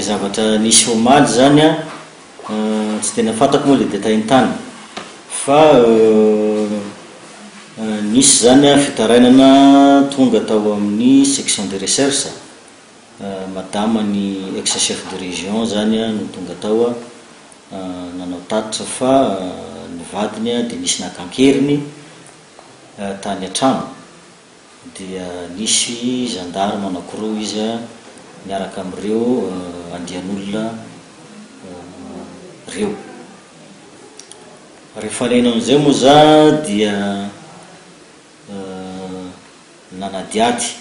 Zavatra nisy omaly zany an, tsy tena fantako moa le détail-ny tany fa nisy zany an fitarainana tonga tao amin'ny section de recherche, madama ny ex chef de région zany an no tonga tao an nanao tatitra fa ny vadiny an dia nisy naka an-keriny tany an-trano. Dia nisy gendarme anankiroa izy miaraka amin'ireo andian'olona ireo. Rehefa naheno an'izay moa za dia nanadihady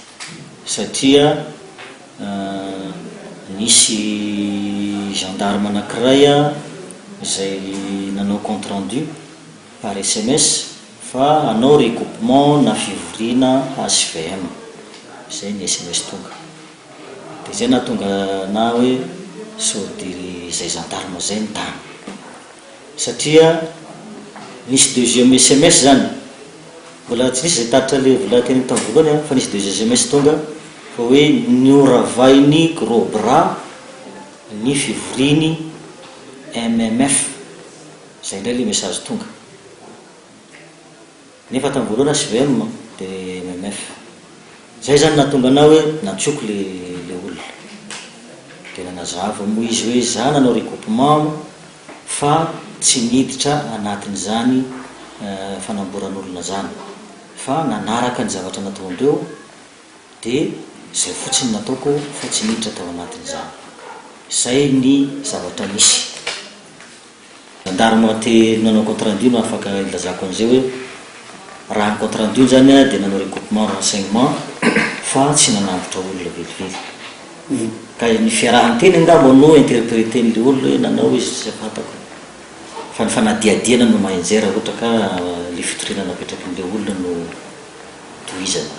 satria nisy gendarme anankiray izay nanao compte rendu par sms Fa hanao regroupement na fivoriana HVM. Izay ny sms tonga. Dia izay nahatonga anah hoe sao dia izay gendarme izay no tany. Satria nisy deuxième sms izany. Mbola tsy nisy izay tatitra le vola teneniko tamin'ny voalohany an, fa nisy deuxième sms tonga fa hoe noravain'ny gros bras ny fivorian'ny MMF. Izay indray le message tonga. Nefa tamin'ny voalohany HVM dia MMF. Zay zany nahatonga anah hoe nantsoiko le le olona. Dia nanazava moa izy hoe za nanao recoupement fa tsy niditra anatin'izany fanamboran'olona zany fa nanaraka ny zavatra nataondreo dia zay fotsiny nataoko fa tsy niditra tao anatin'izany. Zay ny zavatra nisy. Gendarme te nanao compte rendu no afaka ilazako an'izay hoe raha ny compte rendu zany dia nanao recoupement renseignement fa tsy nanambotra olona velively. Ka ny fiarahan-teny angamba no interpreter-n'le olona hoe nanao izy tsy fantako. Fa ny fanadihadiana no maha-enjery raha ohatra ka le fitoriana napetrakin'le olona no tohizana.